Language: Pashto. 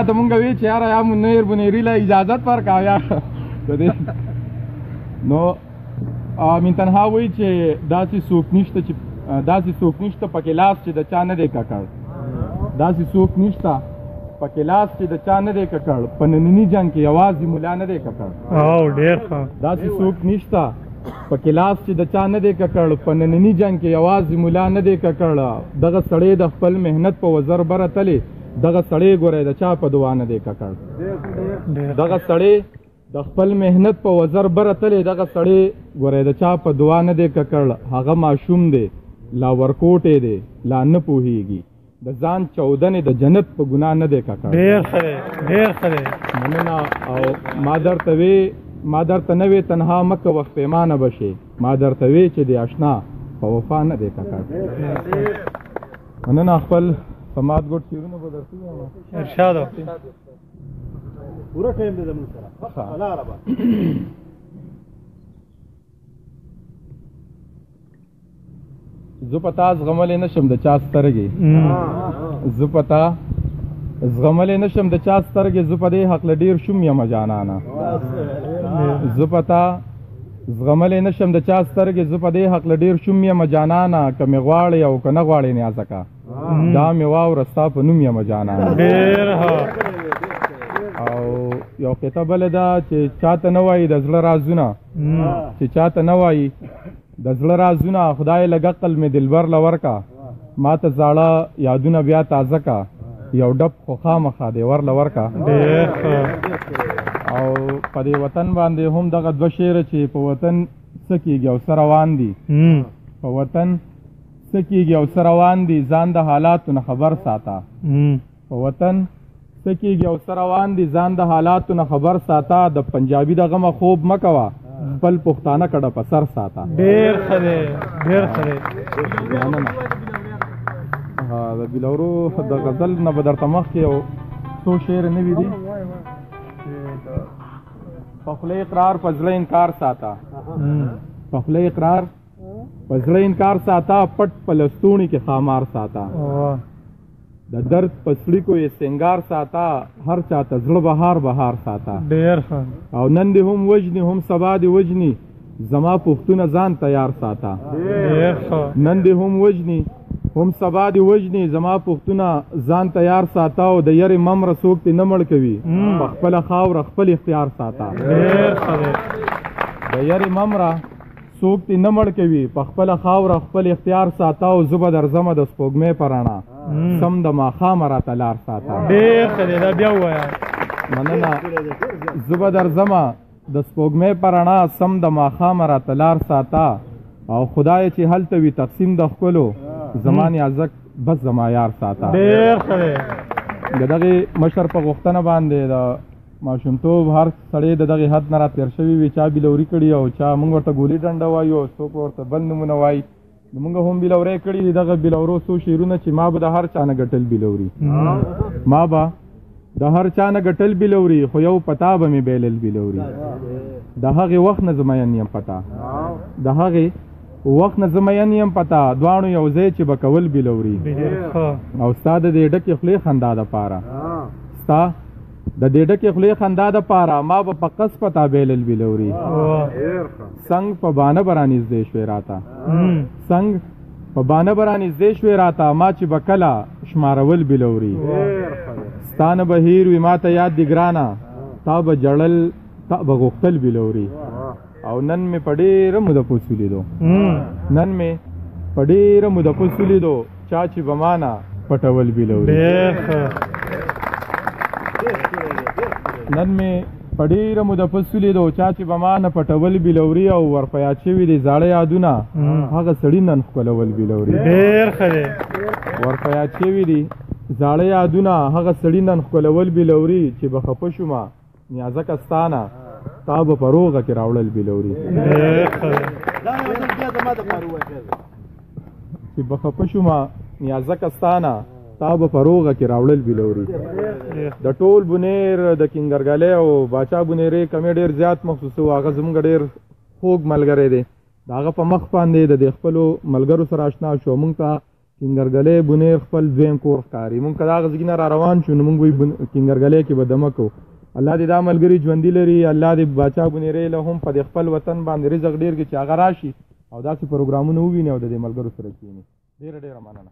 ته مونږ وی چې یاره یا مونږ بنیری له اجازت ورکا یا نو امین تنها وایي چې داسې څوک نشته چې داسې څوک نشته پکې لاس چې د چا نه دی ککړ، داسې څوک نشته پکې لاس چې د چا نه دی ککړ، په ننني جنګ کې یوازې ملا نه دی ککړ. او ډېر ښه. داسې څوک نشته پکې لاس چې د چا نه دی ککړ، په ننني جنګ کې یوازې ملا نه دی ککړ. دغه سړی د خپل محنت په وزر بره تللی، دغه سړی ګورئ د چا په دعا نه دی ککړ. دغه سړی د خپل محنت په وزر بره تللی، دغه سړی ګورئ د چا په دعا نه دی ککړ. هغه ماشوم دی، لا ورکوټی دی، لا نه پوهیږي، د ځان چودنې د جنت په ګناه نه دی ککړ. ډېر ښه دی، ډېر ښه دی. مننه. او ما درته وی، ما درته نه وی تنها مه کوه پېمانه به شې، ما درته وی چې د اشنا په وفا نه دی ککړ. مننه. خپل سماعت ګوټ شعرونه به درته ووایم. ارشاد. پوره ټایم دی زموږ سره. لاره به زه په تا زغملی نه شم د چا سترګې، زه په تا زغملی نه شم د چا سترګې، زه په دې حقله ډېر شوم یم جانانه. زه په تا زغملی نه شم د چا سترګې، زه په دې حقله ډېر شوم یم جانانه. که مې غواړې او که نه غواړې نیازکه، دا مې واوره ستا په نوم یم جانانه. ډېر ښه. او یو قطعه بله ده چې چاته نه وایي د زړه رازونه، چې چاته نه وایي د زړه رازونه، خدای لږ عقل مې دلبر له ورکا، ما ته زاړه یادونه بیا تازه کا، یو ډب خو خامخا دی ور له ورکا. ډېر ښه. او په دې وطن باندې هم دغه دوه شعره چې په وطن څه کېږي او څه روان دي، په وطن څه کېږي او څه روان دي، ځان د حالاتو نه خبر ساته. په وطن څه کېږي او څه روان دي، ځان د حالاتو نه خبر ساته. د پنجابي د غمه خوب مه کوه، خپل پښتانه کډه په سر ساته. ډېر ښه دی، ډېر ښه دی. مننه. د بلورو د غزل نه به درته مخکې یو څو شعر نوي دي. په خوله اقرار په زړه انکار ساته، په خوله اقرار په زړه انکار ساته، پټ په لستوڼي کې خامار ساته، د درد په څړیکو یې سنګار ساته، هر چاته زړه بهار بهار ساته. ډېر ښه. او نن دې هم وژني هم سبا دې وژني، زما پښتونه ځان تیار ساته. ډېر ښه. نن دې هم وژني هم سبا دې وژني، زما پښتونه ځان تیار ساته. او د یرې ممره څوک دې نه مړ کوي، په خپله خاوره خپل اختیار ساته. ډېر ښه دی. د یرې ممره څوک دې نه مړ کوي، په خپله خاوره خپل اختیار ساته. او زه به درځمه د سپوږمۍ په رڼا، سم د ماښامه راته لار ساته. ډېر ښه دی، دا بیا ووایه. مننه. زه به درځمه د سپوږمۍ په رڼا، سم د ماښامه راته لار ساته. او خدای چې هلته وي تقسیم د ښکلو، زما نیازک بس زما یار ساته. ډېر ښه دی. د دغې مشر په غوښتنه باندې د ماشومتوب هر سړی د دغې حد نه را تېر شوی وي، چا بلوري کړي او چا موږ ورته ګولي ډنډه وایو او څوک ورته بل نومونه وایي. نو موږ هم بلورې کړي دي. دغه بلورو څو شعرونه چې ما به د هر چا نه ګټل بلوري، ما به د هر چا نه ګټل بلوري، خو یو پتا به مې بیلل بلوري. د هغې وخت نه زه مین یم پتا، د هغې وخت نه زه مین یم پتا، دواړو یو ځای چې به کول بلوري. او ستا د دې ډکې خولې خندا دپاره، ستا د دې ډکې خولې خندا دپاره ما به په قص پتا بیلل بلوري. څنګ په بانه به رانږدې شوې راته، څنګ په بانه به رانږدې شوې راته، ما چې به کله شمارول بلوري. ستا نه به هېر وي ما ته یاد دي ګرانه، تا به ژړل تا به غوښتل بلوري. او نن مې په ډېره موده پس ولیدو، نن مې په ډېره موده پس ولیدو، چا چې به ما نه پټول بلوري. نن مې په ډېره موده پس ولیدو، چا چې به ما نه پټول بلوري. او ورپه یاد شوي دي زاړه یادونه، هغه سړي نن ښکلول بلوري. ډېر ښه دی. ورپه یاد شوي دي زاړه یادونه، هغه سړي نن ښکلول بلوري. چې به خفه شومه نیازکه ستا نه، تا به په روغه کې راوړل بلوري. چې به خفه شومه نیازکه ستا نه، تا به په روغه کې راوړل بلوري. د ټول بونیر د کینګرګلې او باچا بونیرې کمې ډېر زیات مخصوص و، هغه زموږ ډېر خوږ ملګری دی. د هغه په مخ باندې د دې خپلو ملګرو سره آشنا شو، موږ ته کینګرګلې بونیر خپل دویم کور ښکاري. مونږ که د هغه ځای نه را روان شو نو مونږ وایي کینګرګلې کې به دمه کوو. الله دې دا ملګري ژوندي لري، الله دې باچا بونیرې له هم په دې خپل وطن باندې رزق ډېر کړي چې هغه راشي او داسې پروګرامونه وویني او د دې ملګرو سره کښېني. ډېره ډېره مننه.